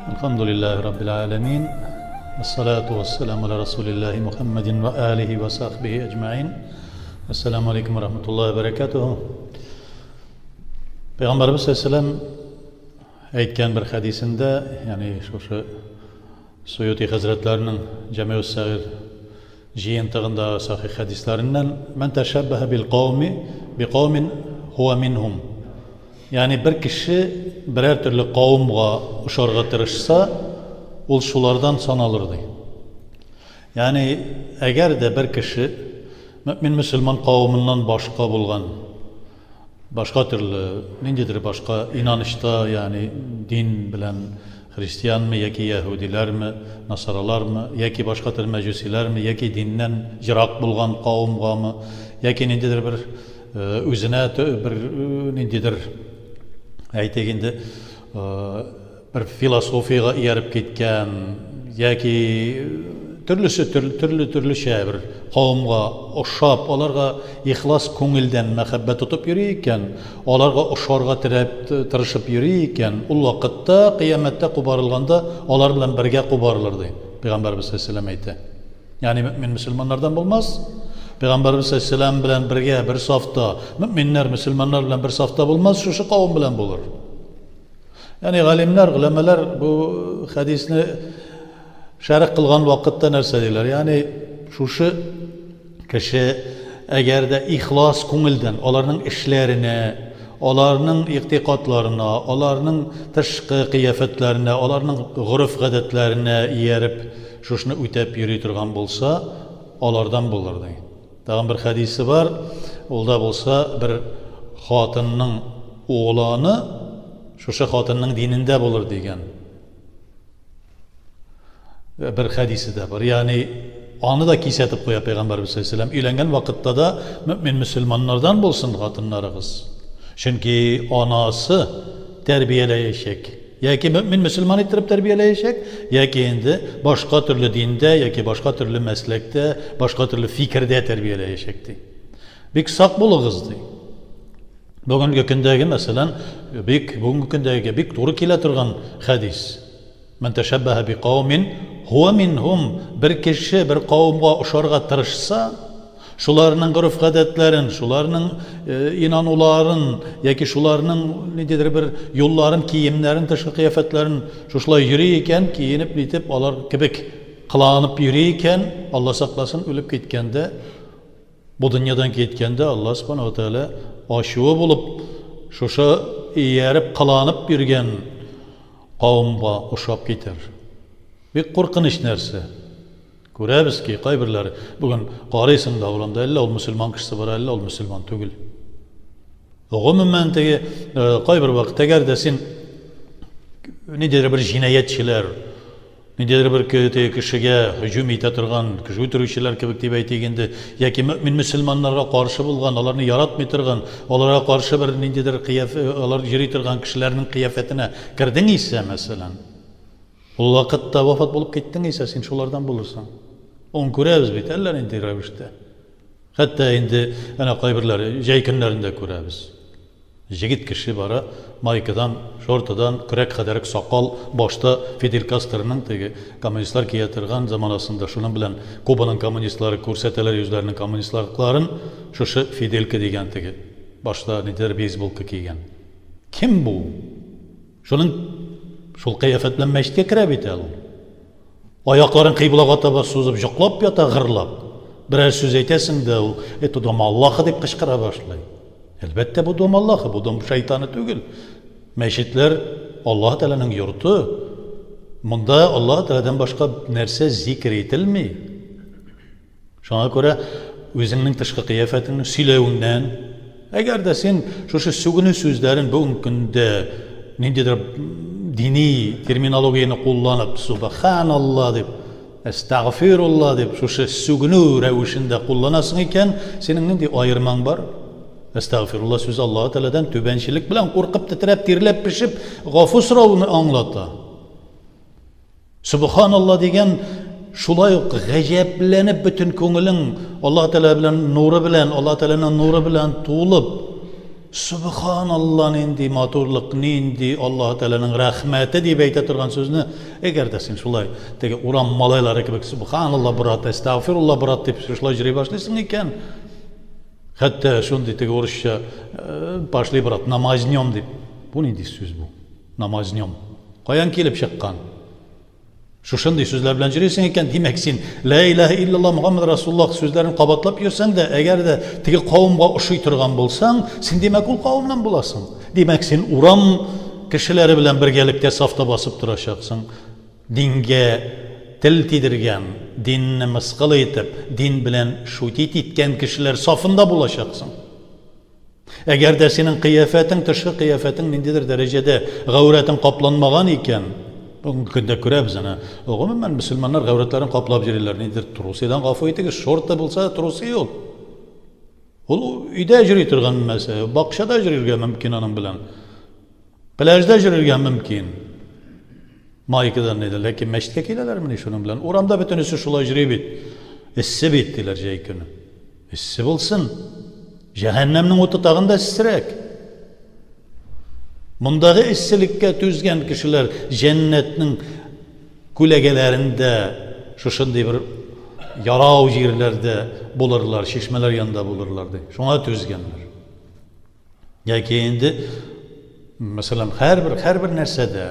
Алхамдулиллахи раббил аламин. Ассалату вассаламу аля расулиллахи Мухаммадин ва алихи ва сахбихи аджмаин. Ассаламу алейкум ва рахматуллахи ва баракатуху. Пәйгамбәрбез саллаллаху әйткән бер хәдисендә, ягъни шушы Суюти хәзрәтләренең Җамиус Сагир җыентыгында сахих хәдисләреннән Мән тәшәббәһә бил кауми би каумин хуа минһум. Ягъни бер кеше берәр төрле кавымга ошарга тырышса, ул шулардан саналыр ди. Ягъни әгәр дә бер кеше мөмин мөселман кавымыннан башка булган башка төрле ниндидер башка инанычта, ягъни дин белән христианмы яки яһүдиләрме, насаралармы, яки башка төр мәҗүсиләрме, яки диннән ерак булган кавымгамы, яки ниндидер бер үзенә бер ниндидер әйтик инде бер философиягә ияреп киткән яки төрлесе төрле төрлечә бер кавымга ошап, аларга ихлас күңелдән мәхәббәт тотып йөри икән, аларга ошарга теләп тырышып йөри икән, ул вакытта кыямәттә кубарылганда алар белән бергә кубарылыр ди. Пәйгамбәрбез саллаллаху әйтә. Ягъни мөмин мөселманнардан булмас. Пәйгамбәрбез саллаллаху белән бергә бер сафта, мөминнәр мөселманнар белән бер сафта булмас, шушы кавым белән булыр. Ягъни галимнәр, голәмәләр бу хәдисне шәрх кылган вакытта нәрсә диләр? Ягъни шушы кеше әгәр дә ихлас күңелдән аларның эшләренә, аларның игътикадларына, аларның тышкы кыяфәтләренә, аларның гореф-гадәтләренә ияреп шушны үтәп йөри торган булса, алардан булыр ди. Тагын бер хәдисе бар, ул да булса бер хатынның угланы шушы хатынның динендә булыр дигән. Бер хәдисе дә бар. Ягъни аны да кисәтеп куя Пәйгамбәрбез саллаллаху алейһи Өйләнгән вакытта да мөмин мөселманнардан булсын хатыннарыгыз. Чөнки анасы тәрбияләячәк. Яки мөмин мөселман иттереп тәрбияләячәк, яки инде башка төрле диндә, яки башка төрле мәсләктә, башка төрле фикердә тәрбияләячәк ди. Бик сак булыгыз ди. Бүгенге көндәге, мәсәлән, бик бүгенге көндәге бик туры килә торган хәдис. Мән тәшәббәһә би каумин хуа минһум. Бер кеше бер кавымга ошарга тырышса, Шуларның гореф-гадәтләрен, шуларның инануларын яки шуларның ниндидер бер юлларын, киемнәрен, тышкы кыяфәтләрен шушылай йөри икән, киенеп нитеп алар кебек кыланып йөри икән, Алла сакласын, үлеп киткәндә, бу дөньядан киткәндә Алла субхана ва тәгалә ачуы булып, шушы ияреп кыланып йөргән кавымга ошап китәр. Бик куркыныч нәрсә. Күрәбез ки, кайберләре бүген карыйсың да урамда, әллә ул мөселман кешесе бар, әллә ул мөселман түгел. Гомумән теге э, кайбер вакыт әгәр дә син ниндидер бер җинаятьчеләр, ниндидер бер теге кешегә һөҗүм итә торган, кеше үтерүчеләр кебек дип әйтик инде, яки мөмин мөселманнарга каршы булган, аларны яратмый торган, аларга каршы бер ниндидер кыяф, алар йөри торган кешеләрнең кыяфәтенә кердең исә, мәсәлән, Ул вакытта вафат булып киттең исә, син шулардан булырсың. Ун күрәбез бит, әллә нинди рәвештә. Хәтта инде әнә кайберләре җәй көннәрендә күрәбез. Җегет кеше бара, майкадан, шортыдан, көрәк кадәрек сакал, башта Фидель Кастроның теге коммунистлар кия торган заманасында шуның белән Кубаның коммунистлары күрсәтәләр үзләренең коммунистлыкларын, шушы Фиделька дигән теге башта ниндидер бейсболка кигән. Кем бу? Шуның шул кыяфәт белән мәчеткә керә бит әле ул. Аякларын кыйблага таба сузып йоклап ята гырлап. Берәр сүз әйтәсең дә ул, это дом Аллаха дип кычкыра башлый. Әлбәттә, бу дом Аллаха, бу дом шайтаны түгел. Мәчетләр Аллаһ Тәгаләнең йорты. Монда Аллаһ Тәгаләдән башка нәрсә зикр ителми. Шуңа күрә үзеңнең тышкы кыяфәтеңне сөйләвеңнән, әгәр дә син шушы сүгенү сүзләрен бүгенге көндә ниндидер дини терминологияне кулланып, субханалла дип, әстәгъфирулла дип, шушы сүгенү рәвешендә кулланасың икән, синең нинди аермаң бар? Әстәгъфирулла сүзе Аллаһы Тәгаләдән түбәнчелек белән куркып, тетрәп, тирләп, пешеп, гафу сорауны аңлата. Сөбханалла дигән шулай ук гаҗәпләнеп бөтен күңелең Аллаһ Тәгалә белән нуры белән, Аллаһ Тәгаләнең нуры белән тулып, Сөбханалла, нинди матурлык, нинди Аллаһы Тәгаләнең рәхмәте дип әйтә торган сүзне, әгәр дә син шулай теге урам малайлары кебек сөбханалла, брат, әстәгъфирулла, брат дип шулай йөри башлыйсың икән, хәтта шундый теге урысча э, пошли, брат, намазнем дип. Бу нинди сүз бу? Намазнем. Каян килеп чыккан? Шушындый сүзләр белән йөрисең икән, димәк син Лә илаһә иллаллаһ Мухаммад Расулуллаһ сүзләрен кабатлап йөрсәң дә, әгәр дә теге кавымга ошый торган булсаң, син димәк ул кавымнан буласың. Димәк син урам кешеләре белән бергәлектә сафта басып торачаксың. Дингә тел тидергән, динне мыскыл итеп, дин белән шутить иткән кешеләр сафында булачаксың. Әгәр дә синең кыяфәтең, тышкы кыяфәтең ниндидер дәрәҗәдә гаурәтең капланмаган икән, бүгенге көндә күрәбез аны. Гомумән, мөселманнар гаурәтләрен каплап йөриләр. Ниндидер трусыйдан гафу итегез, шорты булса, трусы ул. Ул өйдә йөри торган нәрсә, бакчада йөрергә мөмкин аның белән. Пляжда йөрергә мөмкин. Майкадан иде, ләкин мәчеткә киләләрмени шуның белән? Урамда бөтенесе шулай йөри бит. Эссе бит, диләр җәй көне. Эссе булсын. Җәһәннәмнең уты тагын да эссерәк. Мондагы эсселеккә түзгән кешеләр җәннәтнең күләгәләрендә шушындый бер ярау җирләрдә булырлар, чишмәләр янында булырлар ди. Шуңа түзгәннәр. Яки инде, мәсәлән, һәрбер, һәрбер нәрсәдә,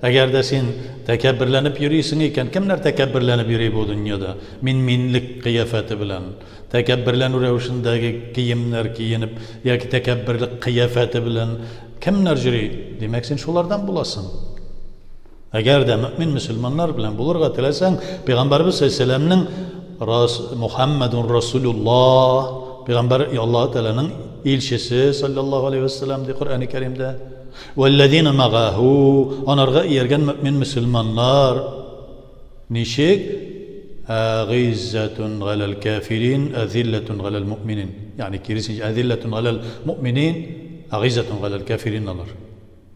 әгәр дә син тәкәбберләнеп йөрисең икән, кемнәр тәкәбберләнеп йөри бу дөньяда? Мин-минлек кыяфәте белән, тәкәбберләнү рәвешендәге киемнәр киенеп, яки тәкәбберлек кыяфәте белән кемнәр йөри? Димәк, син шулардан буласың. Әгәр дә мөэмин мөселманнар белән булырга теләсәң, Пәйгамбәребез саллаллаһу Рас Мухаммадун Расулуллаһ, Пәйгамбәр Аллаһ Тәгаләнең илчесе саллаллаһу алейһи вәссәлам ди Коръәни Кәримдә. Вәлләзина мәгәһу, анарга ияргән мөэмин мөселманнар ничек? Әгыйззәтун галәл кафирин, әзилләтун галәл муъминин. Ягъни киресенчә, әзилләтун галәл муъминин, әгыйззәтун галәл кафирин алар.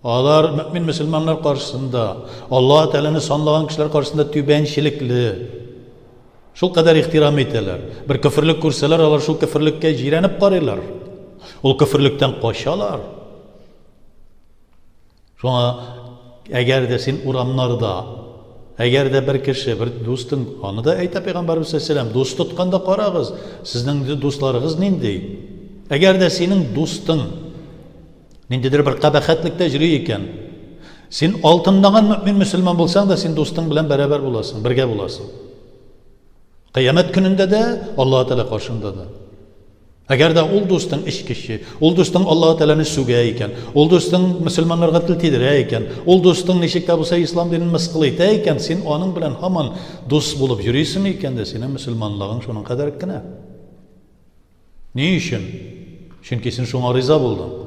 Алар мөэмин мөселманнар каршысында, Аллаһ Тәгаләне санлаган кешеләр каршысында түбәнчелекле. Шул кадәр ихтирам итәләр. Бер көферлек күрсәләр, алар шул көферлеккә җирәнеп карыйлар. Ул көферлектән качалар. Шуңа әгәр дә син урамнарда, әгәр дә бер кеше, бер дустың, аны да әйтә Пәйгамбәрбез саллаллаһу дус тотканда карагыз, сезнең дусларыгыз нинди? Әгәр дә синең дустың Ниндидер бер кабахәтлектә йөри икән. Син алтындаган мөмин мөселман булсаң да, син дустың белән бәрабәр буласың, бергә буласың. Кыямәт көнендә дә, Аллаһ Тәгалә каршында да. Әгәр дә ул дустың эчкече, ул дустың Аллаһ Тәгаләне сүгә икән, ул дустың мөселманнарга тел тидерә икән, ул дустың ничек тә булса ислам динен мыскыл итә икән, син аның белән һаман дус булып йөрисең икән дә, синең мөселманлыгың шуның кадәр кенә. Ни өчен? Чөнки син шуңа риза булдың.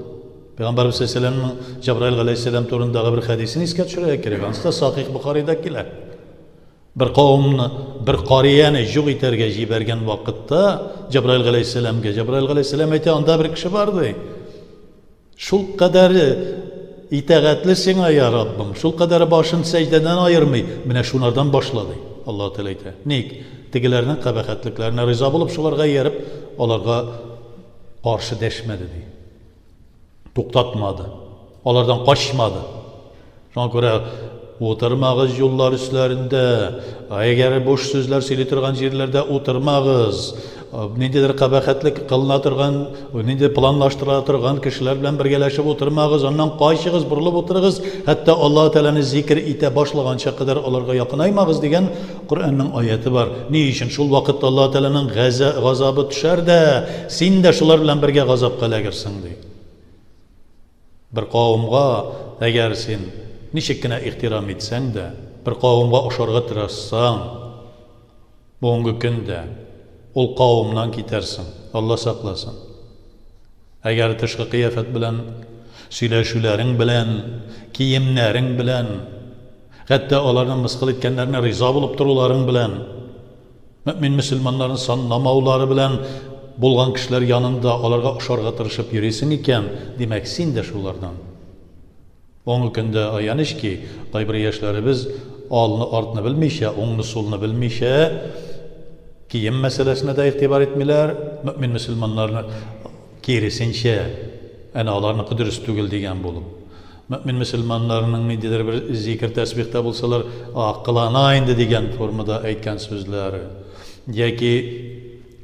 Пәйгамбәрбез саллаллаһу Җабраил галәйһиссәлам турындагы бер хәдисен искә төшерергә кирәк. Анысы да Сахих Бухарида килә. Бер кавымны, бер карияне юк итәргә җибәргән вакытта Җабраил галәйһиссәламгә Җабраил галәйһиссәлам әйтә, анда бер кеше бар ди. Шул кадәре итагатьле сиңа, я Раббым, шул кадәре башын сәҗдәдән аермый, менә шунардан башла, ди. Аллаһ Тәгалә әйтә. Ник? Тегеләрнең кабахәтлекләренә риза булып, шуларга ияреп, аларга каршы дәшмәде, ди. Туктатмады. Алардан качмады. Шуңа күрә утырмагыз юллар өсләрендә, әгәр буш сүзләр сөйли торган җирләрдә утырмагыз. Ниндидер кабахәтлек кылына торган, ниндидер планлаштыра торган кешеләр белән бергәләшеп утырмагыз, аннан качыгыз, борылып утырыгыз, хәтта Аллаһ Тәгаләне зикер итә башлаганча кадәр аларга якынаймагыз дигән Коръәннең аяте бар. Ни өчен? Шул вакытта Аллаһ Тәгаләнең газабы төшәр дә, син дә шулар белән бергә газапка эләгерсең, ди. Бер кавымга әгәр син ничек кенә ихтирам итсәң дә, бер кавымга ошарга тырышсаң, бүгенге көндә ул кавымнан китәрсең, Алла сакласын. Әгәр тышкы кыяфәт белән, сөйләшүләрең белән, киемнәрең белән, хәтта аларның мыскыл иткәннәренә риза булып торуларың белән, Мөэмин мөселманнарны санламаулары белән булган кешеләр янында аларга ошарга тырышып йөрисең икән, димәк, син дә шулардан. Бүгенге көндә аяныч ки, кайбер яшьләребез алны-артны белмичә, уңны-сулны белмичә, кием мәсьәләсенә дә игътибар итмиләр, мөэмин мөселманнарны киресенчә. Әнә аларныкы дөрес түгел дигән булып. Мөэмин мөселманнарның ниндидер бер зикер-тәсбихтә булсалар, кылана инде дигән формада әйткән сүзләре. Яки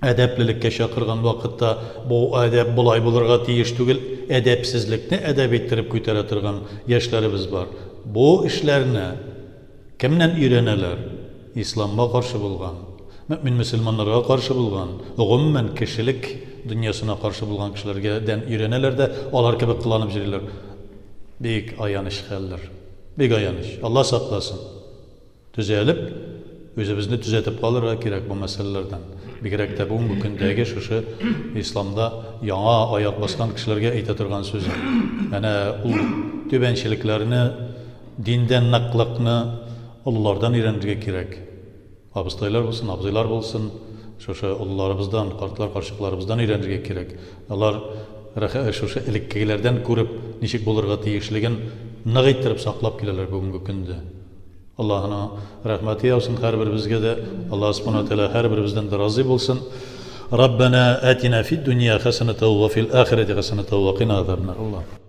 әдәплелеккә чакырган вакытта бу әдәп болай булырга тиеш түгел, әдәпсезлекне әдәп иттереп күтәрә торган яшьләребез бар. Бу эшләрне кемнән өйрәнәләр? Исламга каршы булган, мөэмин мөселманнарга каршы булган, гомумән кешелек дөньясына каршы булган кешеләргә дән өйрәнәләр дә, алар кебек кыланып йөриләр. Бик аяныч хәлләр. Бик аяныч. Алла сакласын. Төзәлеп, үзебезне төзәтеп калырга кирәк бу мәсьәләләрдән. Бигрәк тә бүгенге көндәге шушы исламда яңа аяк баскан кешеләргә әйтә торган сүзем. Әнә ул түбәнчелекләрне, диндә ныклыкны олылардан өйрәнергә кирәк. Абыстайлар булсын, абзыйлар булсын, шушы олыларыбыздан, картлар, карчыкларыбыздан өйрәнергә кирәк. Алар шушы элеккегеләрдән күреп, ничек булырга тиешлеген нык иттереп саклап киләләр бүгенге көндә. Аллаһының рәхмәте яусын һәрберебезгә дә. Аллаһ Субхана Тәгалә һәрберебездән дә разый булсын. Раббана атина фид дөнья хәсәнәтә ва фил ахирәти хәсәнәтә ва кина азабнар. Аллаһ.